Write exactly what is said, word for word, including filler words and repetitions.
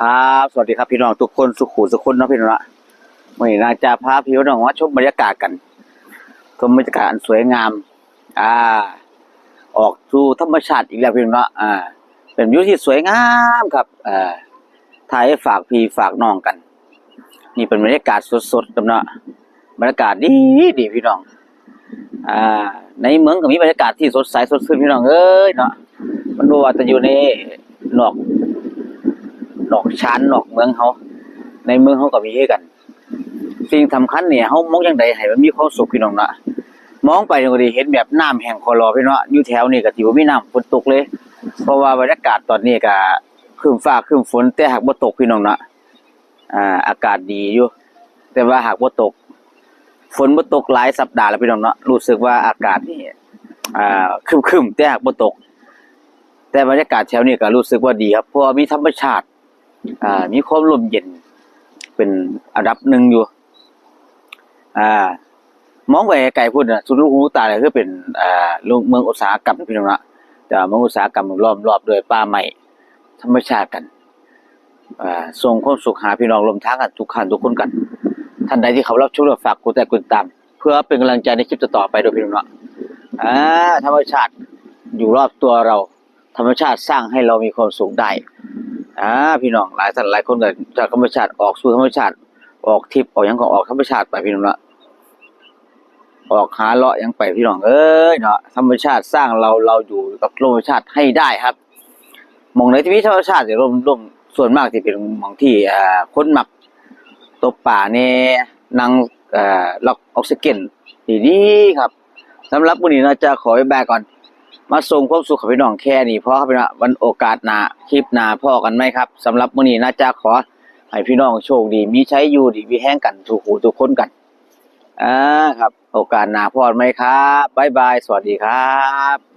ครับ สวัสดีครับพี่น้องทุกคน สุขุสุคนเนาะพี่น้องเนาะ มื้อนี้นาจาพาพี่น้องมาชมบรรยากาศกัน ชมบรรยากาศอันสวยงาม อ่า ออกสู่ธรรมชาติอีกแล้วพี่น้องเนาะ อ่า เป็นวิวที่สวยงามครับ อ่า ถ่ายให้ฝากพี่ฝากน้องกัน นี่เป็นบรรยากาศสดๆครับเนาะ บรรยากาศดีดีพี่น้อง อ่า ในเมืองก็มีบรรยากาศที่สดใสสดชื่นพี่น้องเอ้ยเนาะ มันบ่ว่าจะอยู่ในนอก นอกชานนอกเมืองเฮา ในเมืองเฮาก็มีคือกัน สิ่งสำคัญเนี่ย เฮามองจั่งใดให้มันมีความสุขพี่น้องเนาะ มองไปนี่ก็ได้เห็นแบบน้ำแห้งขอรอพี่เนาะ อยู่แถวนี้ก็สิบ่มีน้ำฝนตกเลย เพราะว่าบรรยากาศตอนนี้ก็ครึ้มฟ้าครึ้มฝน แต่หากบ่ตกพี่น้องเนาะ อ่า อากาศดีอยู่ แต่ว่าหากบ่ตก ฝนบ่ตกหลายสัปดาห์แล้วพี่น้องเนาะ รู้สึกว่าอากาศนี่ อ่า ครึ้มๆ แต่หากบ่ตก แต่บรรยากาศแถวนี้ก็รู้สึกว่าดีครับ เพราะว่ามีธรรมชาติ อ่า มีความร่มเย็น เป็นอันดับหนึ่งอยู่ อ่า มองไปไกลๆพุ้นน่ะ สุดลูกหูตาเลยคือเป็น อ่า เมืองอุตสาหกรรมพี่น้องเนาะ แต่ว่าเมืองอุตสาหกรรมล้อมรอบด้วยป่าไม้ ธรรมชาติกัน อ่า ส่งความสุขหาพี่น้องร่วมทางกันทุกท่านทุกคนกัน ท่านใดที่เข้ารับชมแล้วฝากกดไลค์กดติดตาม เพื่อเป็นกำลังใจในคลิปต่อๆไปด้วยพี่น้องเนาะ อ่า ธรรมชาติอยู่รอบตัวเรา ธรรมชาติสร้างให้เรามีความสุขได้ อ่า พี่น้องหลายท่านหลายคนก็จากธรรมชาติออกสู่ธรรมชาติ ออกทริปออกหยังก็ออกธรรมชาติไปพี่น้องเนาะ ออกหาเลาะหยังไปพี่น้องเอ้ยเนาะ ธรรมชาติสร้างเรา เราอยู่กับธรรมชาติให้ได้ครับ หม่องไหนที่มีธรรมชาติเนี่ย ร่ม ร่ม ส่วนมากที่เป็นหม่องที่ อ่า คนมักตกปลาแน่ นั่ง อ่า รับออกซิเจนดีๆครับ สำหรับมื้อนี้นาจาขอบ๊ายบายก่อน มาส่งความสุขให้พี่น้องแค่นี้พอครับพี่น้อง วันโอกาสหน้า คลิปหน้าพ้อกันไหมครับ สำหรับมื้อนี้นาจาขอให้พี่น้องโชคดี มีชัยอยู่ดี มีแฮงกันทุกผู้ทุกคนกัน อ่า ครับ โอกาสหน้าพ้อกันไหมครับ บ๊ายบาย สวัสดีครับ